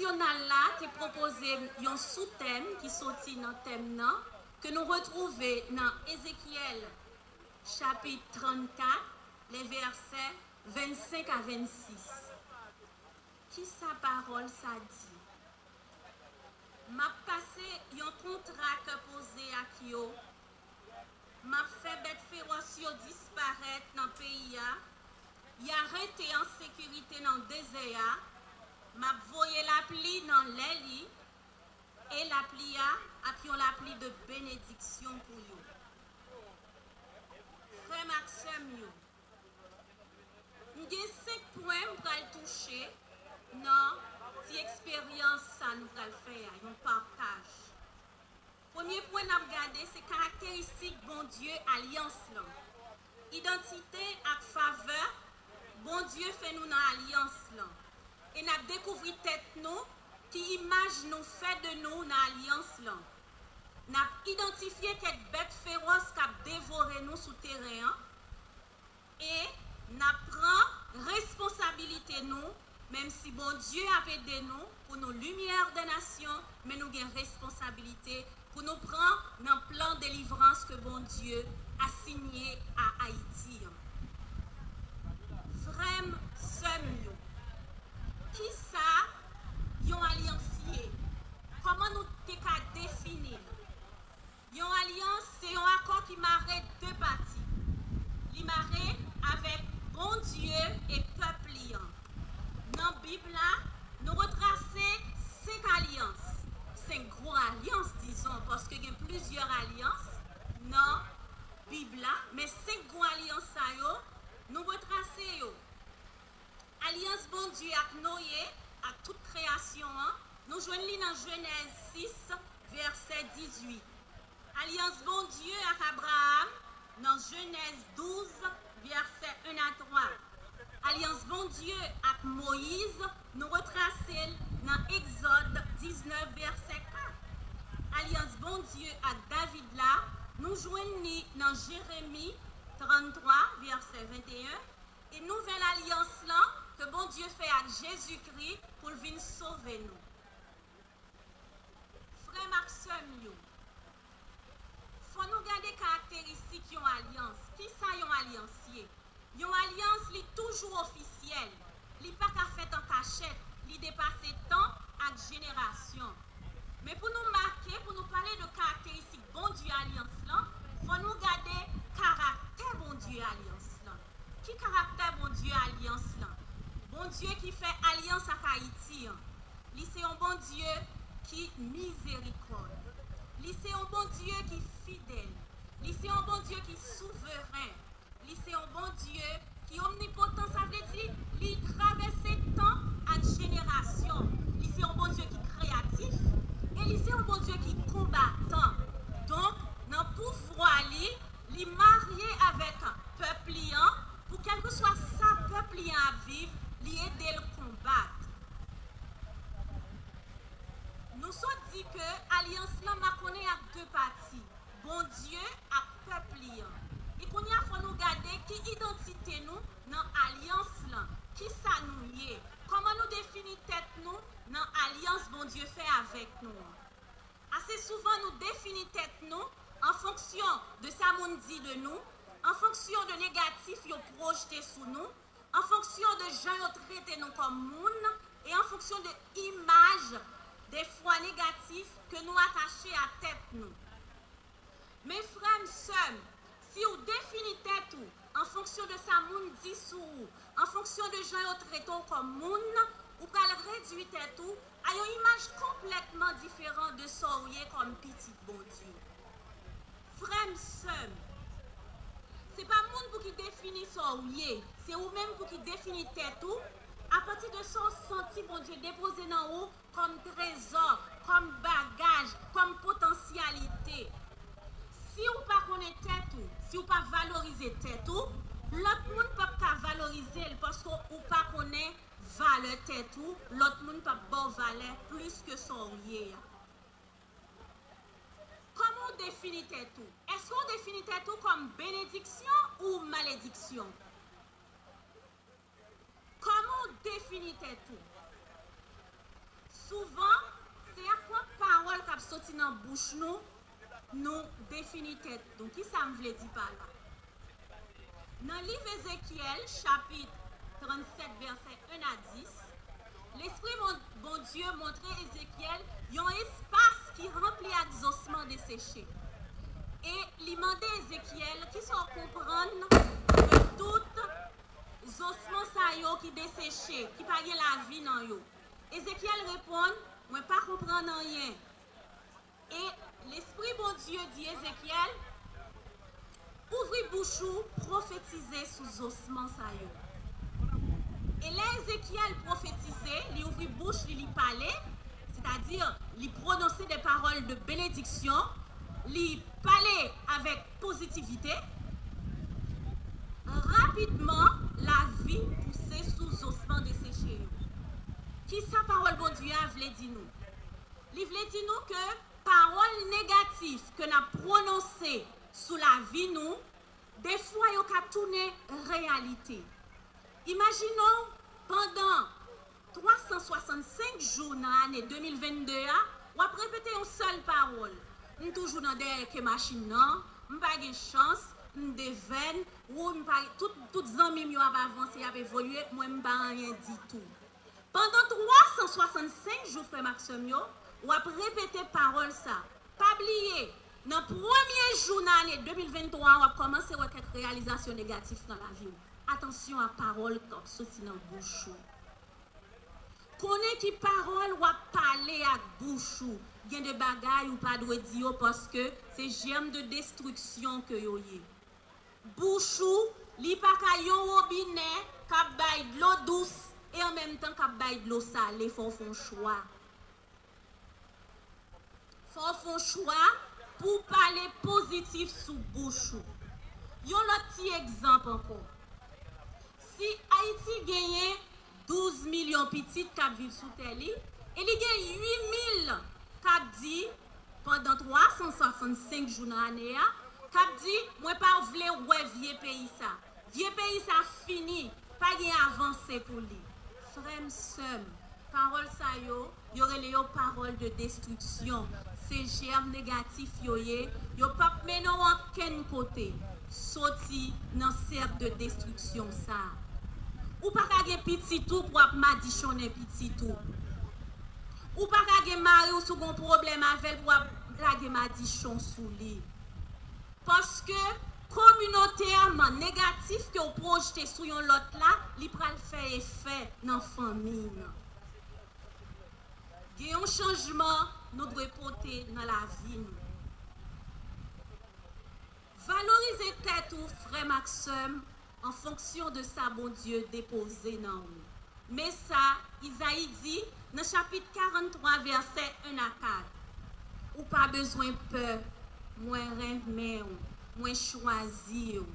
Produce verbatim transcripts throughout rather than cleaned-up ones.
Nasyonal la te pwopoze yon soutèm ki soti nan tèm nan, ke nou retwouve nan Ezekyèl chapit trannkat, lè vèsè vennsenk a vennsis. Kisa pawòl sa di? M ap pase yon kontra k poze ak yo. M ap fè bèt fewòs yo disparèt nan peyi a. Y a rete an sekirite nan dezè a. M ap voye lapli nan lè li, e lapli a ap yon lapli de benediksyon pou yo. Frè m ak sè m yo, m gen senk pwen m pral touche nan ti eksperyans sa nou pral fè a, yon pataj. Premye pwen n ap gade se karakteristik Bondye alyans lan. Idantite ak favè Bondye fè nou nan alyans lan. E n ap dekouvri tèt nou, ki imaj nou fè de nou nan alyans lan. N ap idantifye kèk bèt fewòs k ap devore nou sou teren an. E n ap pran responsabilite nou, menm si Bondye ap ede nou pou nou limyè dè nasyon, men nou gen responsabilite pou nou pran nan plan delivrans ke Bondye asinye a Ayiti an. Frè m, sè m yo, kisa yon alyans ye? Kòman nou te ka defini l? Yon alyans se yon akò ki mare de pati. Li mare avèk Bondye e pèp li an. Nan Bib la, nou retrase senk alyans, senk gwo alyans, dizon, paske gen plizyè alyans nan Bib la, men senk gwo alyans sa yo, nou retrase yo. Alyans Bondye ak Noye, ak tout kreyasyon an, nou jwenn li nan Jenèz sis, vèsè dizuit. Alyans Bondye ak Abraram nan Jenèz douz, vèsè en a twa. Alyans Bondye ak Moyiz, nou retrase l nan Egzòd diznèf, vèsè kat. Alyans Bondye ak David la, nou jwenn li nan Jeremi tranntwa, vèsè venteyen. E nouvèl alyans lan ke Bondye fè ak Jezikri pou l vin sove nou. Frè m ak sè m yo, fò nou gade karakteristik yon alyans. Kisa yon alyans ye? Yon alyans, li toujou ofisyèl. Li pa ka fèt an kachèt. Li depase tan ak jenerasyon. Men pou nou make, pou nou pale de karakteristik Bondye alyans lan, fò nou gade karaktè Bondye alyans lan. Ki karaktè Bondye alyans lan? Bondye ki fè alyans ak Ayiti an, li se yon Bondye ki mizerikòd. Li se yon Bondye ki fidèl. Li se yon Bondye ki souveren. Li se yon Bondye ki omnipotan, sa vle di li travèse tan ak jenerasyon. Li se yon Bondye ki kreyatif e li se yon Bondye ki konbatan. Donk, nan pouvwa li, li marye avèk pèp li an, pou kèlkeswa sa pèp li an ap viv, li ede l konbat. Nou sot di ke alyans lan makonnen ak de pati, Bondye ak pèp li an. E kounye a, fò nou gade ki idantite nou nan alyans lan, kisa nou ye, kòman nou defini tèt nou nan alyans Bondye fè avèk nou an. Ase souvan, nou defini tèt nou an fonksyon de sa moun di de nou, an fonksyon de negatif yo pwojte sou nou, an fonksyon de jan yo trete nou kòm moun, e an fonksyon de imaj, defwa negatif, ke nou atache a tèt nou. Men frè m, sè m, si w defini tèt ou an fonksyon de sa moun di sou ou, an fonksyon de jan yo trete w kòm moun, ou pral redui tèt ou a yon imaj konplètman diferan de sa w ye kòm pitit Bondye. Frè m, sè m, se pa moun pou ki defini sa w ye, se ou menm pou ki defini tèt ou apati de sa w santi Bondye depoze nan ou kòm trezò, kòm bagaj, kòm potansyalite. Si w pa konnen tèt ou, si w pa valorize tèt ou, lòt moun p ap ka valorize l paske ou pa konnen valè tèt ou, lòt moun p ap ba w valè plis ke sa w ye a. Kòman w defini tèt ou? Èske w defini tèt ou kòm benediksyon ou malediksyon? Kòman w defini tèt ou? nan bouch nou, nou defini tèt nou. Kisa m vle di pa la? Nan liv Ezekyèl, chapit trannsèt, vèsè en a dis, Lespri Mon-, Bondye montre Ezekyèl yon espas ki ranpli ak zosman deseche. E li mande Ezekyèl, "Kisa w konprann de tout zosman sa yo ki deseche, ki pa gen lavi nan yo?" Ezekyèl reponn, "Mwen pa konprann anyen." E Lespri Bondye di Ezekyèl, "Ouvri bouch ou, pwofetize sou zosman sa yo." E lè Ezekyèl pwofetize, li ouvri bouch li, li pale, sètadi li pwononse de pawòl de benediksyon, li pale avèk pozitivite, rapidman, lavi pouse sou zosman deseche yo. Kisa pawòl Bondye a vle di nou? Li vle di nou ke pawòl negatif ke n ap pwononse sou lavi nou, defwa yo ka tounen reyalite. Imajine w, pandan twa san swasannsenk jou nan ane de mil vennde a, w ap repete yon sèl pawòl. "M toujou nan dèyè ke machin nan, m pa gen chans, m devèn, ou m pa, tout, tout zanmi m yo ap avanse, y ap evolye, mwen m pa anyen ditou." Pandan twa san swasannsenk jou, frè m ak sè m yo, w ap repete pawòl sa. Pa bliye, nan premye jou nan ane de mil venntwa a, w ap kòmanse wè kèk reyalizasyon negatif nan lavi w. Atansyon a pawòl k ap soti nan bouch ou. Konnen ki pawòl w ap pale ak bouch ou. Gen de bagay ou pa dwe di yo paske se jèm de destriksyon ke yo ye. Bouch ou, li pa ka yon wobinè k ap bay dlo dous e an menm tan k ap bay dlo sale. Fò w fè yon chwa. Fò w fè yon chwa pou w pale pozitif sou bouch ou. Yon lòt ti egzanp ankò. Si Ayiti genyen douz milyon pitit k ap viv sou tè li, e li gen uit mil k ap di, pandan twa san swasannsenk jou nan ane a, k ap di, "Mwen pa vle wè vye peyi sa. Vye peyi sa fini, pa gen avanse pou li." Frè m, sè m, pawòl sa yo, yo rele yo pawòl de destriksyon. Se jèm negatif yo ye, yo p ap mennen w ankenn kote. Soti nan sèk de destriksyon sa a. Ou pa ka gen pitit ou pou w ap madichonnen pitit ou. Ou pa ka gen mari w si w gen yon pwoblèm avè l pou w ap lage madichon sou li. Paske kominotèman negatif ke w pwojte sou yon lòt la, li pral fè efè nan fanmi nan. Gen yon chanjman nou dwe pote nan lavi nou. Valorize tèt ou, frè m ak sè m, an fonksyon de sa Bondye depoze nan ou. Men sa Izayi di nan chapit karanntwa, vèsè en a kat, "Ou pa bezwen pè, mwen renmen w, mwen chwazi w."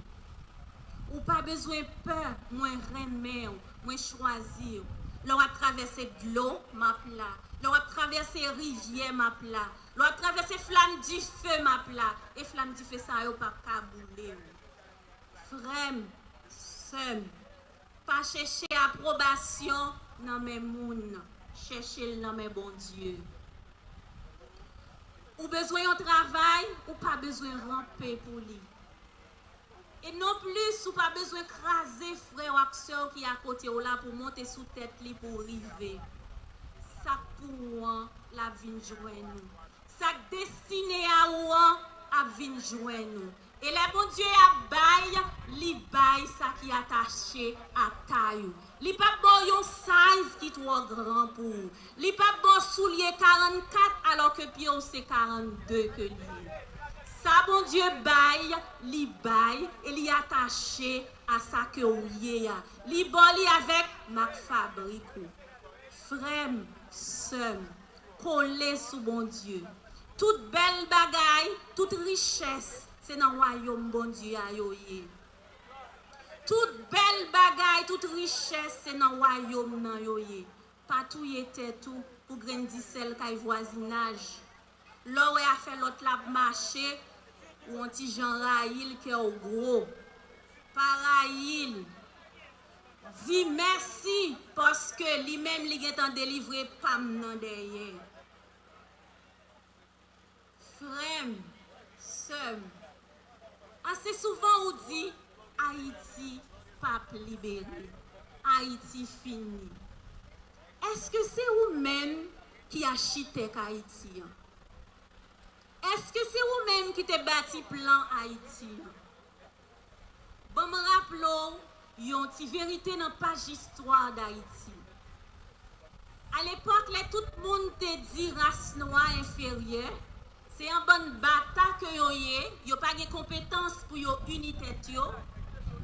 Ou pa bezwen pè, mwen renmen w, mwen chwazi w. Lè w ap travèse dlo, m ap la. Lè w ap travèse rivyè, m ap la. Lè w ap travèse flam dife, m ap la. E flam dife sa yo p ap ka boule w. Frè m, sè m, pa chèche apwobasyon nan men moun, chèche l nan men Bondye. Ou bezwen yon travay, ou pa bezwen ranpe pou li. E nonplis, ou pa bezwen kraze frè w ak sè w ki akote w la pou w monte sou tèt li pou w rive. Sa k pou ou an, l ap vin jwenn ou. Sa k destine a ou an ap vin jwenn ou. E lè Bondye ap bay, li bay sa ki atache a tay ou. Li p ap ba w yon size ki twò gran pou ou. Li p ap ba w soulye karannkat alò ke pye w se karannde ke li ye. Sa Bondye bay, li bay e li atache a sa ke w ye a. Li ba w li avèk mak fabrik ou. Frè m, sè m, kole sou Bondye. Tout bèl bagay, tout richès, se nan wayòm Bondye a yo ye. Tout bèl bagay, tout richès, se nan wayòm nan yo ye. Pa touye tèt ou pou grenn disèl kay vwazinaj. Lè w wè afè lòt la ap mache, ou on ti jan rayi l, kè w gwo. Pa rayi l. Di mèsi, paske li menm li gentan delivre pa m nan dèyè. Frè m, sè m, ase souvan ou di, Ayiti p ap libere, Ayiti fini. Èske se ou menm ki achitèk Ayiti an? Èske se ou menm ki te bati plan Ayiti an? Ban m raple w yon ti verite nan paj istwa Dayiti. Alepòk, lè tout moun te di ras nwa enferyè, se yon bann bata ke yo ye, yo pa gen konpetans pou yo ini tèt yo.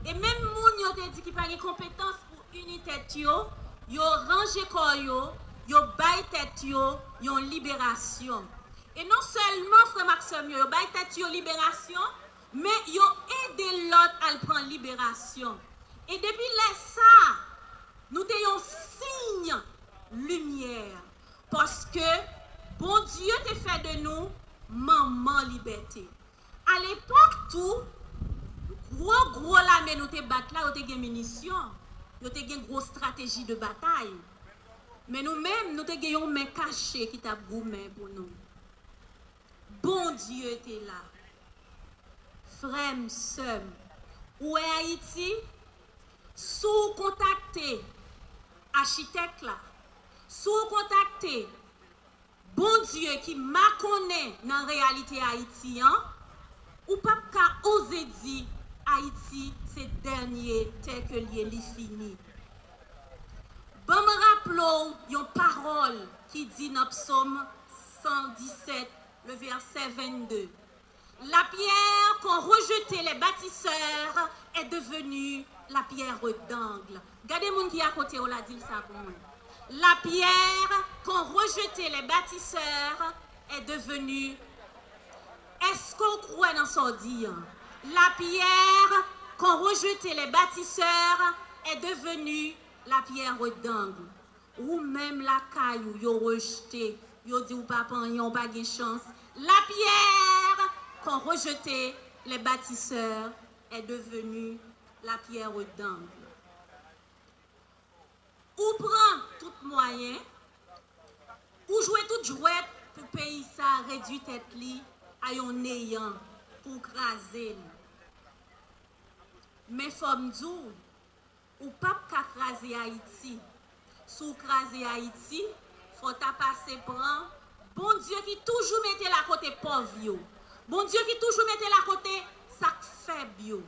E menm moun yo te di ki pa gen konpetans pou ini tèt yo, yo ranje kò yo, yo bay tèt yo yon liberasyon. E non sèlman, frè m ak sè m yo, yo bay tèt yo liberasyon, men yo ede lòt al pran liberasyon. E depi lè sa a, nou te yon siy limyè, paske Bondye te fè de nou manman libète. Alepòk tou, gwo gwo lame nou te bat la, yo te gen minisyon, yo te gen gwo estrateji de batay. Men nou menm, nou te gen yon men kache ki t ap goumen pou nou. Bondye te la. Frè m, sè m, ou wè Ayiti, si w kontakte achitèk la, si w kontakte Bondye ki makonnen nan reyalite Ayiti an, ou p ap ka oze di Ayiti se dènye tè ke l ye, li fini. Ban m raple w yon pawòl ki di nan Psaume cent dix-sept, le verset vingt-deux. La pierre qu'ont rejetée les bâtisseurs est devenue la pierre d'angle. Gade moun ki akote w la, di l sa pou mwen. La pierre qu'ont rejetée les bâtisseurs est devenue. Èske w kwè nan sa w di an? La pierre qu'ont rejetée les bâtisseurs est devenue la pierre d'angle. Ou menm lakay ou, yo rejte, yo di w pa pa anyen, w pa gen chans. La pierre qu'ont rejetée les bâtisseurs est devenue la pierre d'angle. Ou pran tout mwayen, ou jwe tout jwèt pou peyi sa a redui tèt li a yon neyan, pou w kraze l. Men fò m di w, ou p ap ka kraze Ayiti. Si w kraze Ayiti, fò w ta pase pran Bondye ki toujou mete l akote pòv yo. Bondye ki toujou mete l akote sa k fèb yo.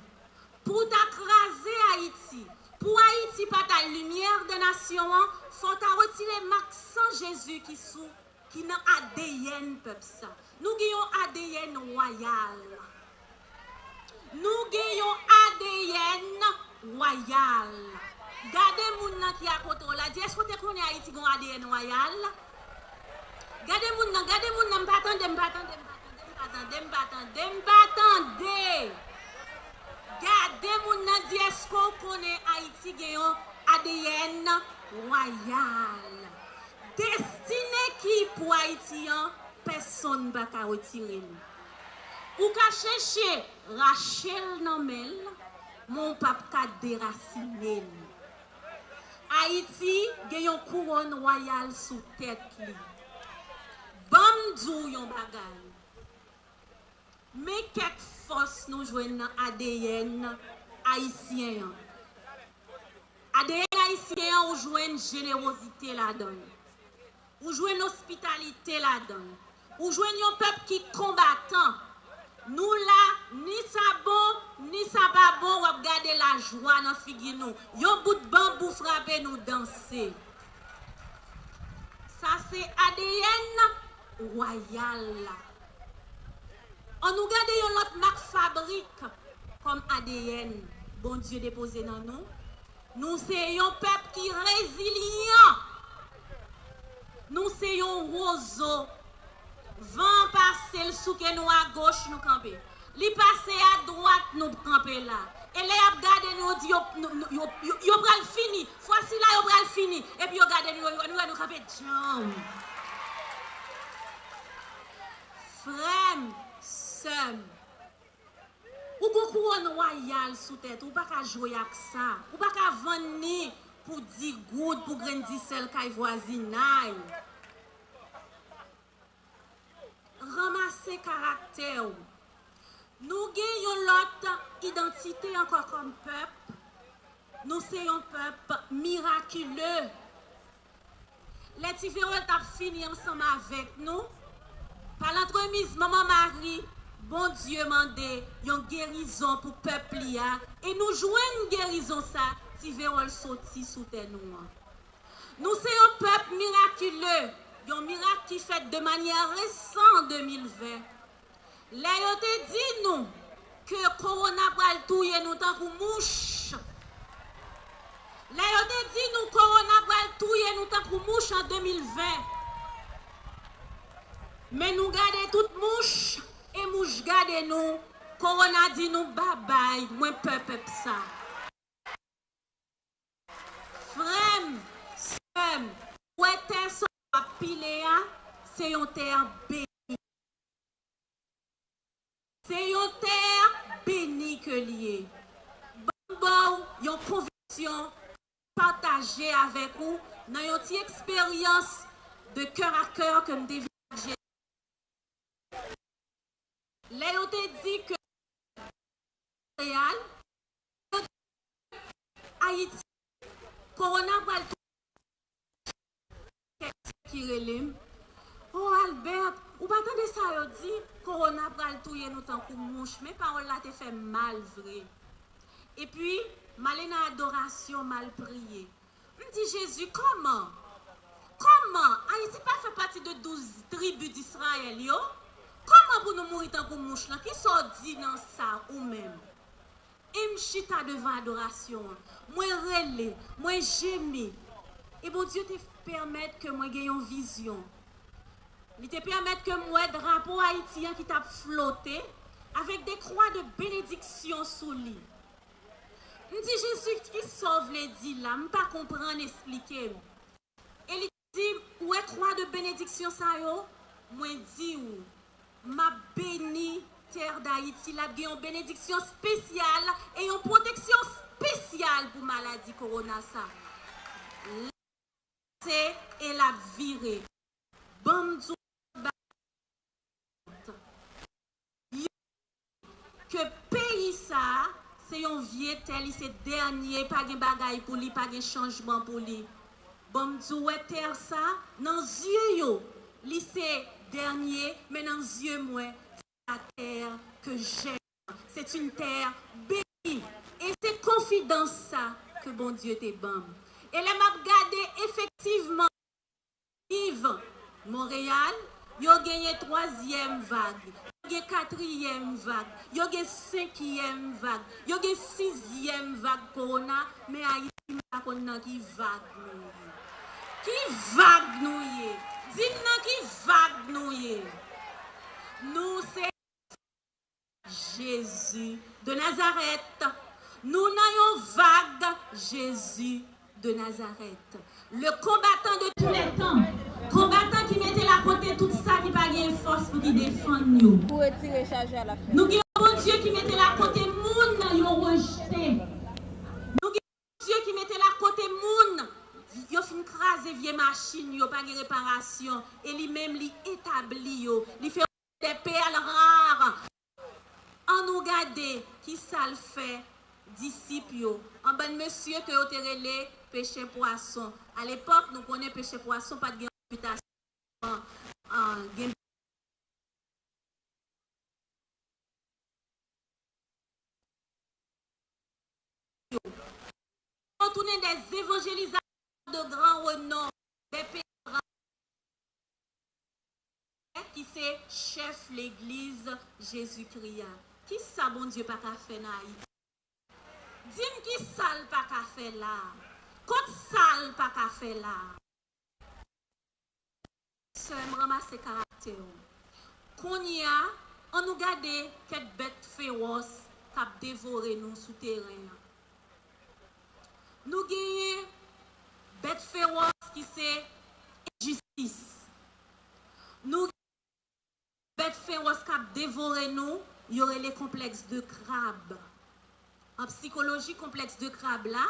Pou w ta kraze Ayiti, pou Ayiti pa ta limyè de nasyon an, fò w ta retire mak san Jezi ki sou, ki nan A D N pèp sa. Nou gen yon A D N wayal. Nou gen yon A D N wayal. Gade moun nan ki akote w la, di, èske w te konnen Ayiti gen yon A D N wayal? Gade moun nan, gade moun nan, m pa tande, m pa tande, m pa tande, m pa tande, m pa tande, m pa tande. Gade moun nan, di, èske w konnen Ayiti gen yon A D N wayal? Destine ki pou Ayiti an, pèsonn pa ka retire l. Ou ka chèche rache l nan men l, men w p ap ka derasine l. Ayiti gen yon kouwòn wayal sou tèt li. Ban m di w yon bagay. Men kèk fòs nou jwenn nan A D N ayisyen an. A D N ayisyen an, ou jwenn jenerozite ladan l. Ou jwenn ospitalite ladan l. Ou jwenn yon pèp ki konbatan. Nou la, ni sa bon, ni sa pa bon, w ap gade lajwa nan figi nou. Yon bout banbou frape, nou danse. Sa se A D N wayal la. Ann nou gade yon lòt mak fabrik kòm A D N Bondye depoze nan nou. Nou se yon pèp ki rezilyan. Nou se yon wozo. Van an pase, l souke nou agoch, nou kanpe. Li pase adwat, nou kanpe la. E lè y ap gade nou, yo di yo, nou, nou, yo, yo, yo pral fini. Fwa sila, yo pral fini. Epi yo gade nou, yo, nou wè nou kanpe djanm. Frè m, sè m, ou gon kouwòn wayal sou tèt ou, ou pa ka jwe ak sa. Ou pa ka vann ni pou di goud, pou grenn disèl kay vwazinay. Ranmase ka tè w. Nou gen yon lòt idantite ankò kòm pèp. Nou se yon pèp mirakile. Lè Ti Vewòl t ap fini ansanm avèk nou, pa lantremiz Manman Mari, Bondye mande yon gerizon pou pèp li a, e nou jwenn gerizon sa, Ti Vewòl soti sou tè nou an. Nou se yon pèp mirakile, yon mirak ki fèt de manyè resan an de mil ven. Lè yo te di nou ke kowona pral touye nou tankou mouch. Lè yo te di nou kowona pral touye nou tankou mouch an de mil ven. Men nou gade tout mouch, e mouch gade nou. Kowona di nou babay, mwen pè pèp sa. Frè m, sè m, ou wè tè sa w ap pile a, se yon tè beni. Se yon tè beni ke l ye. Ban m ba w yon konviksyon pataje avèk ou nan yon ti eksperyans de cœur à cœur ke m te viv ak Jezi. Lè yo te di ke Montréal, Ayiti, kowona pral touye, kèk ti ki rele m, "Oh, Albert, ou pa tande sa yo di? Kowona pral touye nou tankou mouch." Men pawòl la te fè m mal vre. Epi, m ale nan adorasyon, m al priye. M di, "Jezi, kòman? Kòman? Ayiti pa fè pati de douz tribi d'Israyèl yo? Kòman pou nou mouri tankou mouch lan? Kisa w di nan sa ou menm?" E m chita devan adorasyon an. Mwen rele, mwen jemi. E Bondye te pèmèt ke mwen gen yon vizyon. Li te pèmèt ke m wè drapo Ayiti an ki t ap flote avèk de kwa de benediksyon sou li. M di, "Jezi, kisa w vle di la? M pa konprann, esplike m." E li di m, "Ou wè kwa de benediksyon sa yo? Mwen di w, m ap beni tè Dayiti, l ap gen yon benediksyon espesyal e yon pwoteksyon espesyal pou maladi kowona sa." L ap pase e l ap vire. Ban m di w, ke peyi sa a, se yon vye tè, li se dènye, pa gen bagay pou li, pa gen chanjman pou li. Bon, m di w, wè tè sa a, nan zye yo, li se dènye, men nan zye mwen, c'est la terre que j'aime. C'est une terre bénie. E se konfidans sa ke Bondye te ban m. E lè m ap gade, efektivman, viv Monreyal, yo genyen twazyèm vag, yo gen katriyèm vag, yo gen senkyèm vag, yo gen sizyèm vag kowona, men Ayiti, m pa konn nan ki vag nou ye. Ki vag nou ye? Di m nan ki vag nou ye? Nou se Jezi de Nazarèt. Nou nan yon vag Jezi de Nazarèt. Le combattant de tous les temps. Konbatan ki mete l akote tout sa ki pa gen fòs pou ki defann yo. Pou retire chaje a l ap fè. Nou gen yon Bondye ki mete l akote moun yo rejte. Nou gen yon Bondye ki mete l akote moun yo fin kraze vye machin yo, pa gen reparasyon. E li menm, li etabli yo. Li fè des perles rares. Ann nou gade ki sa l fè disip yo. Yon bann mesye ke yo te rele pechè pwason. Alepòk, nou konnen pechè pwason pa t gen repitasyon, ah, gen yo. Yo tounen des évangélisateurs de grand renom, des pèlerins, ki se chèf legliz Jezikri a. Kisa Bondye pa ka fè nan Ayiti? Di m kisa l pa ka fè la a? Kot sa l pa ka fè la a? Sè m, ranmase karaktè w. Kounye a, ann nou gade kèk bèt fewòs k ap devore nou sou teren an. Nou genyen bèt fewòs ki se enjistis. Nou bèt fewòs k ap devore nou, yo rele konplèks de krab. An psikoloji, konplèks de krab la,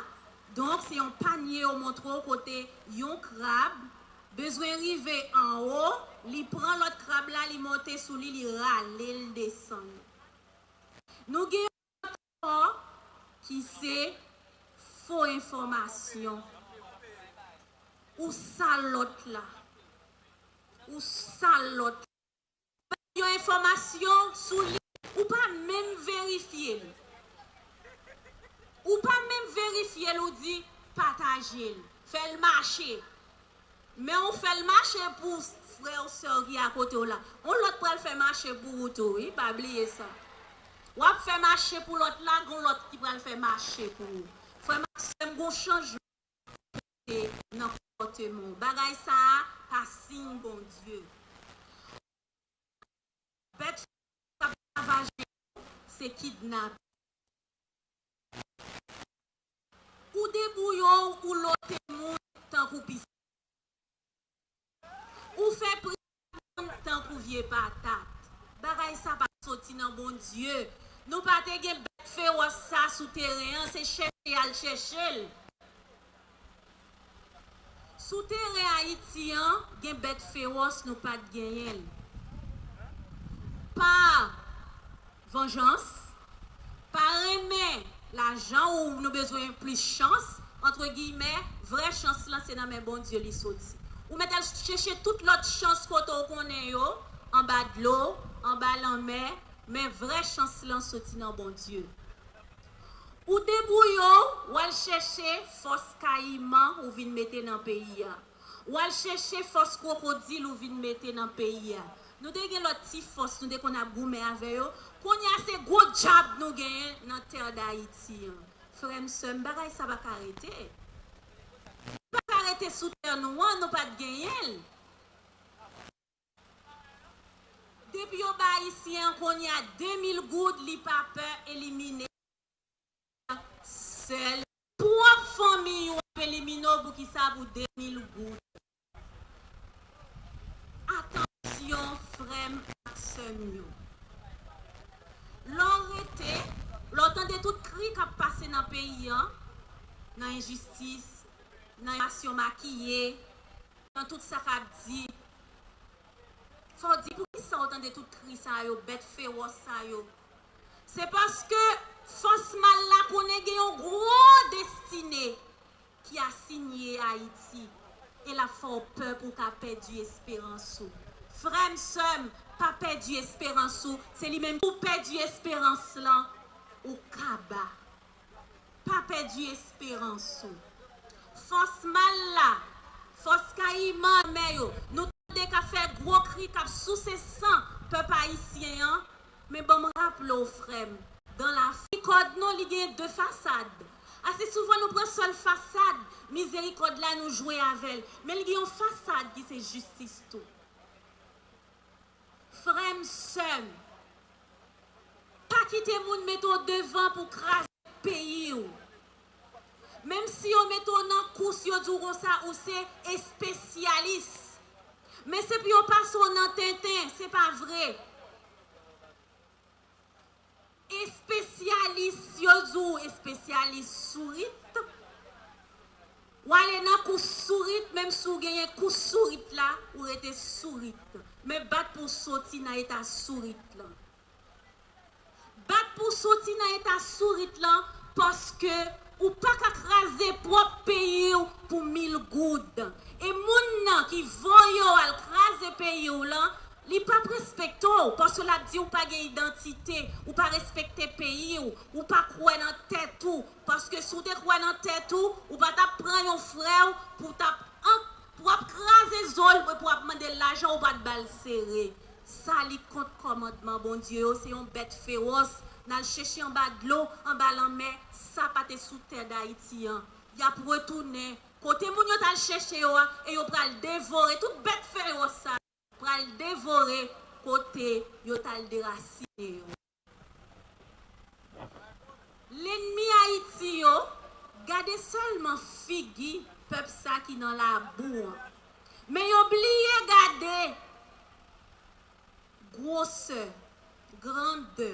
donk, se yon panye yo montre w kote yon krab bezwen rive anwo li pran lòt krab la, li monte sou li, li rale l desann. Nou gen yon lòt ankò ki se fo enfòmasyon. Ou salòt la. Ou salòt la. Yon enfòmasyon sou li, ou pa menm verifye l. Ou pa menm verifye l, ou di pataje l, fè l mache. Men ou fè l mache pou frè w, sè w ki akote w la. Yon lòt pral fè mache pou ou tou, wi, pa bliye sa. W ap fè mache pou lòt la, gon lòt ki pral fè mache pou ou. Frè m ak sè m, gon chanjman te nan konpòteman w. Bagay sa a pa siy Bondye. Bèt k ap ravaje w se kidnapè. Ou debouye w, ou lote moun tankou pis. Ou fè pri moun tankou vye patat. Bagay sa pa soti nan Bondye. Nou pa te gen bèt fewòs sa sou teren an, se chèche y al chèche l. Sou teren Ayiti an, gen bèt fewòs nou pa t genyen l. Pa vanjans, pa renmen lajan ou nou bezwen plis chans, antre giyimè, vrè chans lan se nan men Bondye li soti. Ou mèt al chèche tout lòt chans kote w konnen yo, anba dlo, anba lanmè, men vrè chans lan soti nan Bondye. Ou debouye w, w al chèche fòs kayiman ou vin mete nan peyi a. W al chèche fòs kwokodil ou vin mete nan peyi a. Nou te gen lòt ti fòs nou te konn ap goumen avè yo. Kounye a se gwo djab nou genyen nan tè Dayiti an. Frè m, sè m, bagay sa pa ka rete. Li pa ka rete sou tè nou an, nou pa t genyen l. Depi yo ba Ayisyen an kounye a de mil goud, li pa pè elimine sèl pwòp fanmi w ap elimine w, poukisa pou de mil goud? Atansyon, frè m ak sè m yo. Lè w rete, lè w tande tout kri k ap pase nan peyi an, nan enjistis, nan enfòmasyon makiye, nan tout sa k ap di, fò w di, poukisa w tande tout kri sa yo, bèt fewòs sa yo? Se paske fòs mal la konnen gen yon gwo destine ki asinye Ayiti, e l ap fè w pè pou w ka pèdi esperans ou. Frè m, sè m, pa pèdi esperans ou. Se li menm, ou pèdi esperans lan, ou kaba. Pa pèdi esperans ou. Fòs mal la, fòs kayiman mè yo, nou tande k ap fè gwo kri, k ap souse san pèp ayisyen an. Men ban m raple w, frè m, dans la vie, kòd nou, li gen de fasad. Ase souvan, nou pran sèl fasad mizerikòd la, nou jwe avè l. Men li gen yon fasad ki se jistis tou. Frè m, sè m, pa kite moun mete w devan pou kraze peyi w. Menm si yo mete w nan kous, yo di w konsa, ou se espesyalis. Men se pou yo pase w nan tenten, se pa vre. Espesyalis, yo di w espesyalis sourit. W ale nan kous sourit, menm si w genyen kous sourit la, ou rete sourit. Men bat pou w soti nan eta sourit lan. Bat pou w soti nan eta sourit lan, paske ou pa ka kraze pwòp peyi w pou mil goud. E moun nan ki voye w al kraze peyi w lan, li p ap respekte w, paske l ap di w pa gen idantite, ou pa respekte peyi w, ou pa kwè nan tèt ou, paske si w te kwè nan tèt ou, ou pa t ap pran yon frè w pou w t ap an-, pou w ap kraze zo l, pou w ap mande l lajan, ou pa t ba l sere. Sa li kont kòmandman Bondye yo, se yon bèt fewòs. N al chèche anba dlo, anba lanmè, sa pa te sou tè Dayiti an. Y ap retounen kote moun yo t al chèche yo a, e yo pral devore tout bèt fewòs sa, pral devore kote yo t al derasine yo. Lènmi Ayiti yo, gade sèlman figi pèp sa ki nan labou an. Men yo bliye gade gwosè, grandè,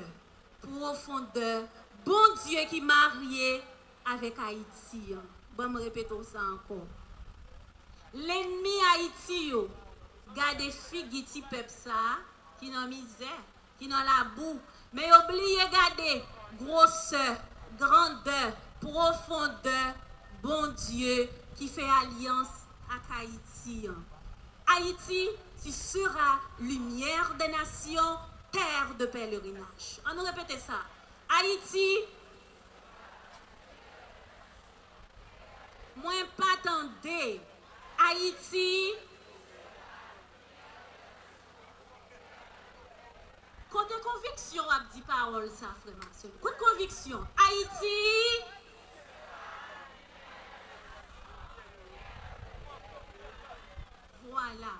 pwofondè Bondye ki marye avèk Ayiti an. Ban m repete w sa ankò. Lènmi Ayiti yo, gade figi ti pèp sa a ki nan mizè, ki nan labou, men yo bliye gade gwosè, grandè, pwofondè Bondye ki fè alyans ak Ayiti an. Ayiti, tu seras lumière des nations, terre de pèlerinaj. Ann nou repete sa. Ayiti, mwen pa tande. Ayiti, kote konviksyon w ap di pawòl sa, frè m ak sè m? Kote konviksyon? Ayiti! Vwala.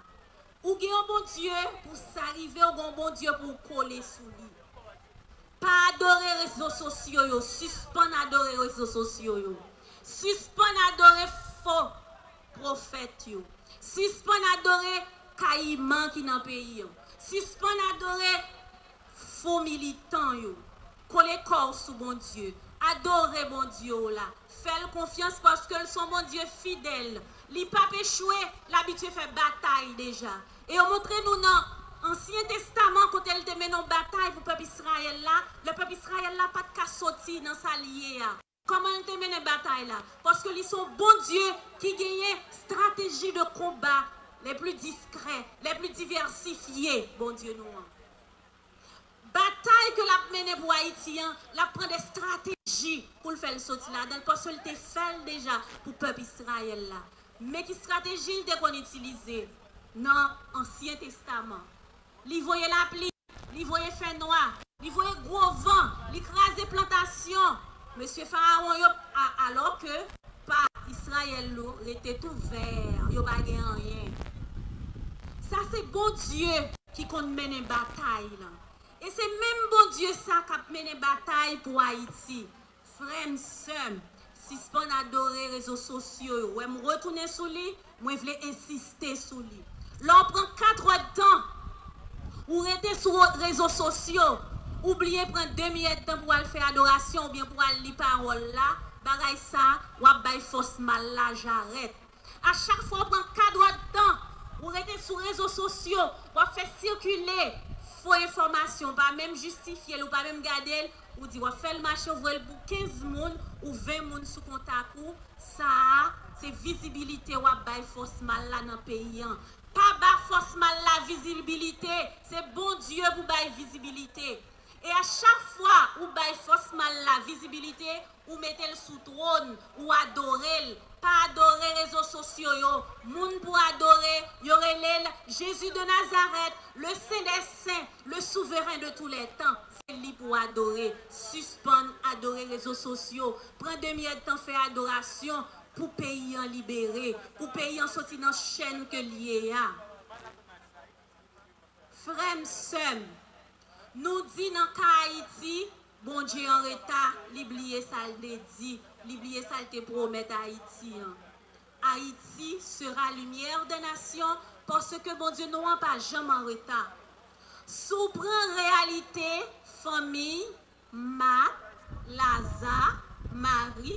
Ou gen yon Bondye pou sa rive, ou gen yon Bondye pou w kole sou li. Pa adore rezo sosyo yo. Sispann adore rezo sosyo yo. Sispann adore fo pwofèt yo. Sispann adore kayiman ki nan peyi an. Sispann adore fo militan yo. Kole kò w sou Bondye. Adore Bondye w la. Fè l konfyans paske l se yon Bondye fidèl. Li p ap echwe, l abitye fè batay deja. E yo montre nou nan Ansyen Testaman kote l te mennen yon batay pou pèp Izrayèl la, lè pèp Izrayèl la pa t ka soti nan sa l ye a. Kòman l te mennen batay la? Paske li se yon Bondye ki genyen strateji de konba les plus discrets, les plus diversifiés, Bondye nou an. Batay ke l ap mennen pou Ayiti an, l ap pran de estrateji pou l fè l soti ladan l, paske l te fè l deja pou pèp Izrayèl la. Men ki estrateji l te konn itilize nan Ansyen Testaman. Li voye lapli, li voye fènwa, li voye gwo van, li kraze plantasyon mesye Farawon yo, a, alò ke pa Izrayèl yo rete tou vè, yo pa gen anyen. Sa se Bondye ki konn mennen batay lan. E se menm Bondye sa k ap mennen batay pou Ayiti. Frè m, sè m, sispann adore rezo sosyo yo. Wè m retounen sou li, mwen vle ensiste sou li. Lè w pran kat èdtan, ou rete sou rezo sosyo, ou bliye pran demi èdtan pou w al fè adorasyon oubyen pou w al li pawòl la, bagay sa, w ap bay fòs mal la jarèt. A chak fwa w pran kat èdtan, ou rete sou rezo sosyo, w ap fè sikile fo enfòmasyon, w pa menm jistifye l, ou pa menm gade l, ou di w ap fè l mache, ou voye l pou kenz moun ou ven moun sou kontak ou, sa a, se vizibilite w ap bay fòs mal la nan peyi an. Pa ba fòs mal la vizibilite, se Bondye pou bay vizibilite. E a chak fwa ou bay fòs mal la vizibilite, ou mete l sou twòn, ou adore l. Pa adore rezo sosyo yo. Moun pou adore, yo rele l Jésus de Nazareth, le Saint des Saints, le Souverain de tous les temps. Se li pou adore. Sispann adore rezo sosyo. Pran demi èdtan fè adorasyon pou peyi an libere, pou peyi an soti nan chèn ke l ye a. Frè m, sè m, nou di nan ka Ayiti, Bondye an reta, li bliye sa l te di, li bliye sa l te pwomèt Ayiti an. Haïti sera lumière des nations, paske Bondye nou an pa janm an reta. Si w pran reyalite fanmi Mat, Laza, Mari,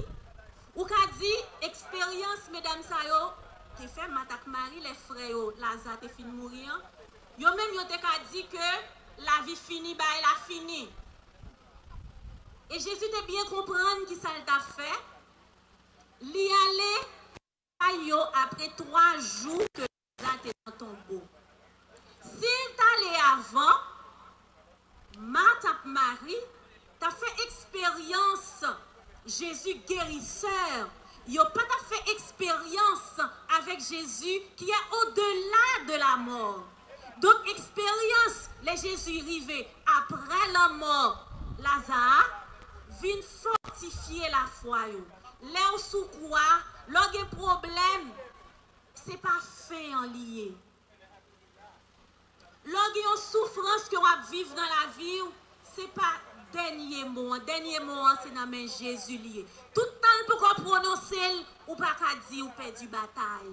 ou ka di eksperyans medam sa yo te fè, Mat ak Mari, lè frè yo Laza te fin mouri an, yo menm yo te ka di ke lavi fini, bagay la fini. E Jezi te byen konprann ki sa l t ap fè. Li ale kay yo apre twa jou ke Laza te nan tonbo. Si l t ale avan, Mat ak Mari t ap fè eksperyans Jezi gerisè. Yo pa t ap fè eksperyans avèk Jezi ki est au-delà de la mort. Donk, eksperyans lè Jezi rive apre lanmò Laza a vin fòtifye lafwa yo. Lè w sou kwa, lè w gen pwoblèm, se pa fen an li ye. Lè w gen yon soufrans ke w ap viv nan lavi w, se pa dènye mo an. Dènye mo an, se nan men Jezi li ye. Tout tan l poko pwononse l, ou pa ka di ou pèdi batay.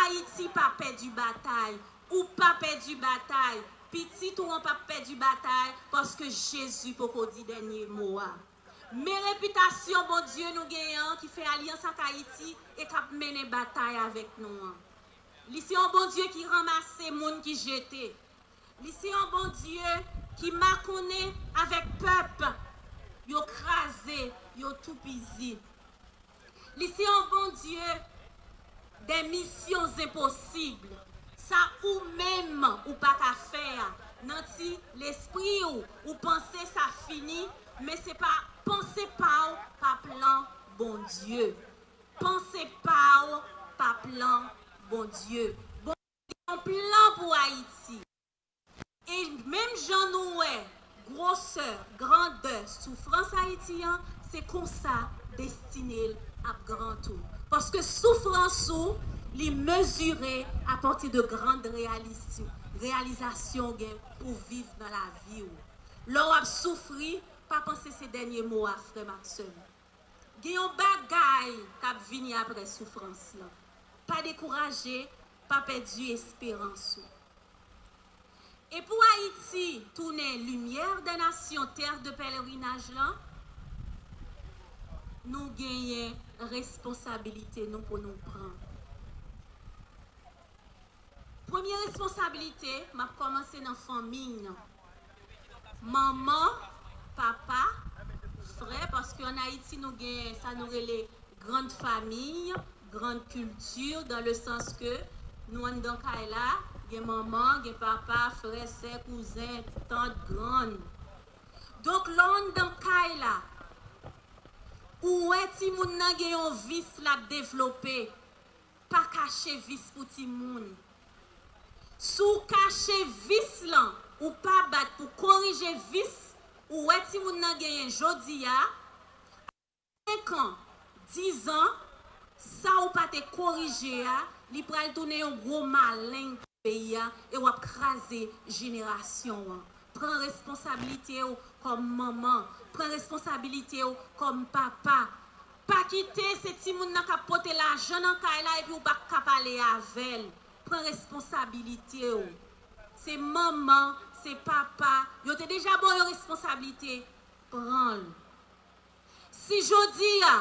Ayiti pa pèdi batay. Ou pa pèdi batay. Pitit ou an p ap pèdi batay, paske Jezi poko di dènye mo a. Men repitasyon Bondye nou genyen an ki fè alyans ak Ayiti e k ap mennen batay avèk nou an. Li se yon Bondye ki ranmase moun ki jete. Li se yon Bondye ki makonnen avèk pèp yo kraze, yo toupizi. Li se yon Bondye des missions impossibles. Sa ou menm ou pa ka fè a, nan ti lespri w, ou panse sa fini, men se pa panse pa w, pa plan Bondye. Panse pa w, pa plan Bondye. Bondye gen yon plan pou Ayiti. E menm jan nou wè gwosè, grandè soufrans Ayiti an, se konsa destine l ap gran tou. Paske soufrans ou, li mezire apati de grand réalisme, reyalizasyon w gen pou viv nan lavi w. Lè w ap soufri, pa panse se dènye mo a, frè m ak sè m. Gen yon bagay k ap vini apre soufrans lan. Pa dekouraje, pa pèdi esperans ou. E pou Ayiti tounen lumière des nations, terre de pèlerinaj lan, nou genyen responsabilite nou pou nou pran. Premye responsabilite, m ap kòmanse nan fanmiy nan. Manman, papa, frè, paske ann Ayiti nou gen sa nou rele grande famille, grande culture, dans le sens que nou anndan kay la, gen manman, gen papa, frè, sè, kouzen, tant, grann. Donk, lè w anndan kay la, ou wè timoun nan gen yon vis l ap devlope, pa kache vis pou timoun. Si w kache vis lan, ou pa bat pou korije vis ou wè timoun nan genyen jodi a, senk an, diz an, sa ou pa te korije a, li pral tounen yon gwo maleng pou peyi a e w ap kraze jenerasyon an. Pran responsablite w kòm manman, pran responsablite w kòm papa. Pa kite se timoun nan k ap pote lajan nan kay la epi w pa ka pale avè l. Pran responsabilite w. Se manman, se papa, yo te deja ba w yon responsablite, pran l. Si jodi a,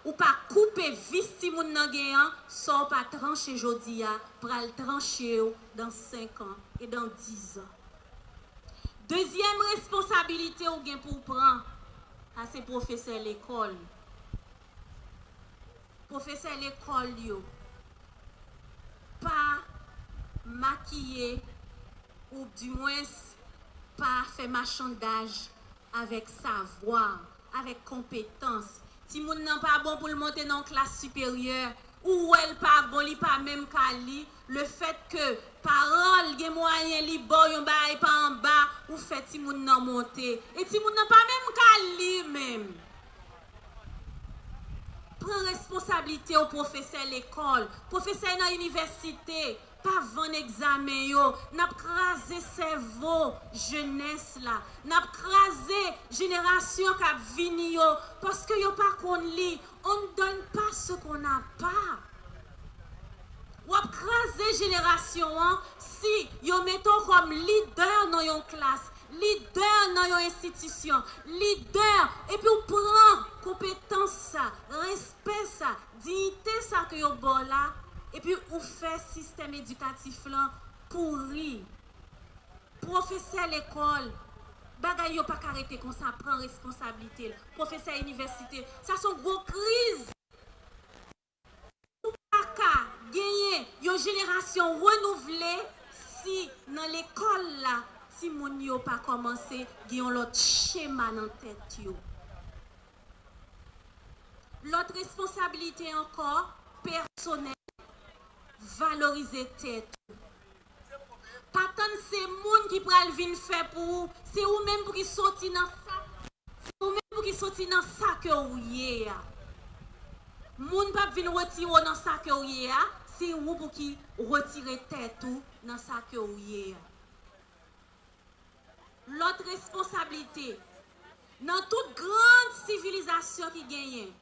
ou pa koupe vis timoun nan gen an, sa w pa tranche jodi a, pral tranche w dan senk an e dan diz an. Dezyèm responsabilite ou gen pou w pran, sa se pwofesè lekòl. Pwofesè lekòl yo, pa makiye, oudimwens, pa fè machandaj avèk savwa, avèk konpetans. Timoun nan pa bon pou l monte nan yon klas siperyè. Ou wè l pa bon, li pa menm ka li. Lefètke paran l gen mwayen li ba w yon bagay pa anba, ou fè timoun nan monte. E timoun nan pa menm ka li menm. Pran responsablite w, pwofesè lekòl, pwofesè nan inivèsite. Pa vann egzamen yo, n ap kraze sèvo jenès la, n ap kraze jenerasyon k ap vini yo, paske yo pa konn li. On ne donne pas ce qu'on n'a pas. W ap kraze jenerasyon an si yo mete w kòm lidè nan yon klas, lidè nan yon enstitisyon, lidè, epi w pran konpetans sa, respè sa, diyite sa ke yo ba w la, epi ou fè sistèm edikatif lan pouri. Pwofesè lekòl, bagay yo pa ka rete konsa, pran responsablite l. Pwofesè inivèsite, sa se yon gwo kriz. Ou pa ka genyen yon jenerasyon renouvle si nan lekòl la, timoun yo pa kòmanse gen yon lòt chema nan tèt yo. Lòt responsabilite ankò, pèsonèl, valorize tèt ou. Pa tann se moun ki pral vin fè pou ou, se ou menm pou ki soti nan sa, se ou menm pou ki soti nan sa ke ou ye a. Moun p ap vin retire w nan sa ke ou ye a, se ou pou ki retire tèt ou nan sa ke ou ye a. Lòt responsablite, nan tout gran sivilizasyon ki genyen,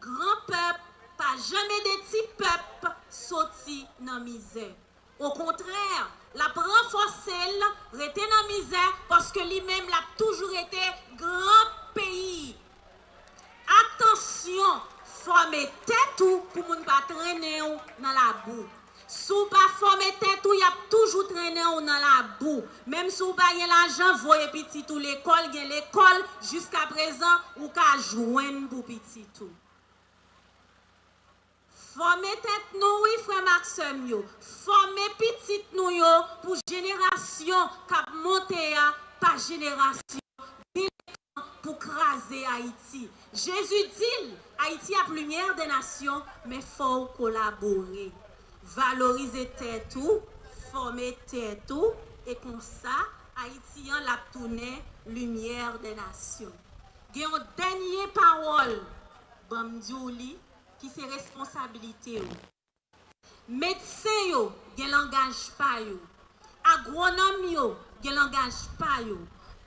gran pèp pa janm ede ti pèp soti nan mizè. Okontrè, l ap ranfòse l rete nan mizè, paske li menm l ap toujou rete gran peyi. Atansyon, fòme tèt ou pou moun pa trennen w nan labou. Si w pa fòme tèt ou, y ap toujou trennen w nan labou. Menm si w pa gen lajan, voye pitit ou lekòl, gen lekòl, jiskaprezan, ou ka jwenn pou pitit ou. Fòme tèt nou, wi, frè m ak sè m yo. Fòme pitit nou yo pou jenerasyon k ap monte a pa jenerasyon pou kraze Ayiti. Jezi di l, Ayiti ap limyè dè nasyon, men fò w kolabore. Valorize tèt ou, fòme tèt ou, e konsa, Ayiti an l ap tounen limyè dè nasyon. Gen yon dènye pawòl, ban m di w li, ki se responsabilite w. Medsen yo gen langaj pa yo. Agwonòm yo gen langaj pa yo.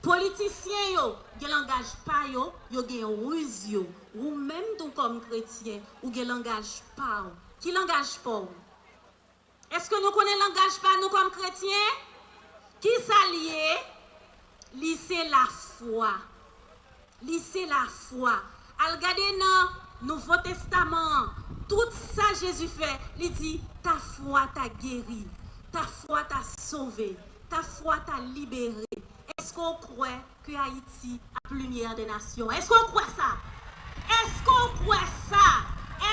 Politisyen yo gen langaj pa yo, yo gen riz yo. Ou menm tou kòm kretyen, ou gen langaj pa w. Ki langaj pa w? Èske nou konnen langaj pa nou kòm kretyen? Kisa l ye? Li se lafwa. Li se lafwa. Al gade nan Nouvo Testaman an. Tout sa Jezi fè, li di, ta foi t'a guéri, ta foi t'a sauvé, ta foi t'a libéré. Èske w kwè ke Ayiti ap limyè dè nasyon? Èske w kwè sa? Èske w kwè sa?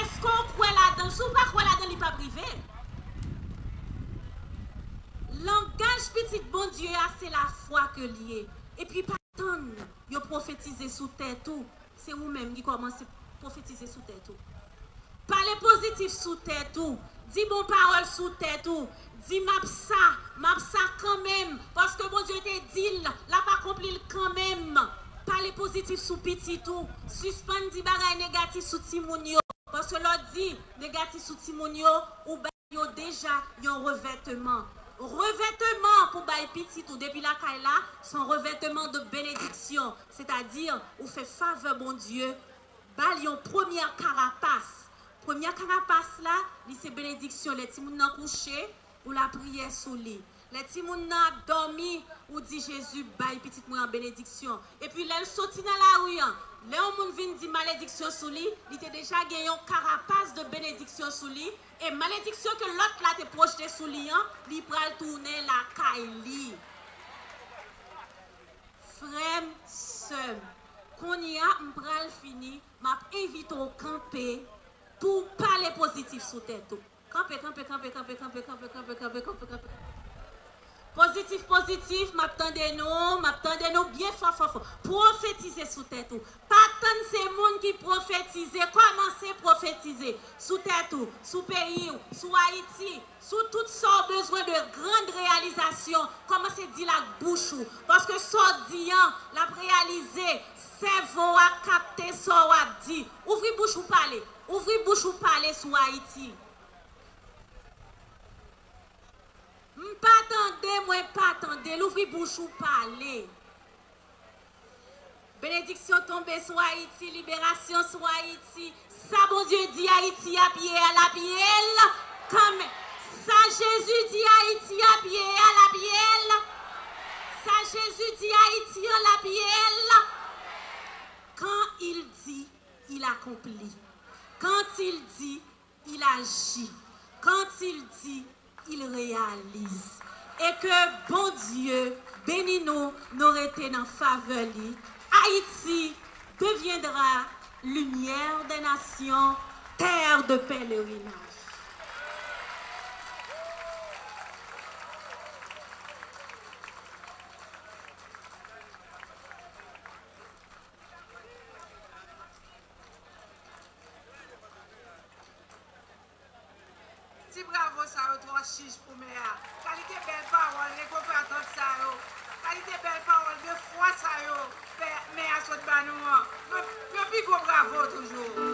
Èske w kwè ladan l? Si w pa kwè ladan l, li p ap rive. Langaj pitit Bondye a, se lafwa ke l ye. Epi pa tann yo pwofetize sou tèt ou, se ou menm ki kòmanse pwofetize sou tèt ou. Pale pozitif sou tèt ou, di bon pawòl sou tèt ou, di m ap sa, m ap sa kanmenm, paske Bondye te di l, l ap akonpli l kanmenm. Pale pozitif sou pitit ou, sispann di bagay negatif sou timoun yo, paske lè w di negatif sou timoun yo, ou bay yo deja yon revètman. Revètman pou bay pitit ou depi lakay la, se yon revètman de benediksyon, sètadi ou fè favè Bondye, ba l yon premyè karapas. Premyè karapas la, li se benediksyon. Lè timoun nan kouche, ou lapriyè sou li. Lè timoun nan ap dòmi, ou di, Jezi, bay pitit mwen an benediksyon. Epi lè l soti nan lari an, lè yon moun vin di malediksyon sou li, li te deja gen yon karapas de benediksyon sou li, e malediksyon ke lòt la te pwojte sou li an, li pral tounen lakay li. Frè m, sè m, kounye a m pral fini, m ap envite w kanpe pou w pale pozitif sou tèt ou. Kanpe, kanpe, kanpe, kanpe. Pozitif, pozitif, m ap tande nou, m ap tande nou byen fò, fò, fò. Pwofetize sou tèt ou. Pa tann se moun ki pwofetize, kòmanse pwofetize sou tèt ou, sou peyi w, sou Ayiti, sou tout sa w bezwen de grand reyalizasyon. Kòmanse di l ak bouch ou, paske sa w di an, l ap reyalize, sèvo w a kapte sa w ap di. Ouvri bouch ou pale, ouvri bouch ou pale sou Ayiti. M pa tande, mwen pa tande. Louvri bouch ou pale. Benediksyon tonbe sou Ayiti, liberasyon sou Ayiti. Sa Bondye di Ayiti ap ye a, l ap ye l kanmenm. Sa Jezi di Ayiti ap ye a, l ap ye l. Sa Jezi di Ayiti an, l ap ye l. Quand il dit, il accomplit. Quand il dit, il agit. Quand il dit, il réalise. Et que Bondye beni nou, nou rete nan favè li. Haïti deviendra lumière des nations, terre de pèlerinage. Ti bravo sa yo twò chich pou mè a. Kalite bèl pawòl, nèg yo fè atant sa yo. Kalite bèl pawòl de fwa sa yo fè mè a sot ba nou an. Yon, yon pi gwo bravo toujou.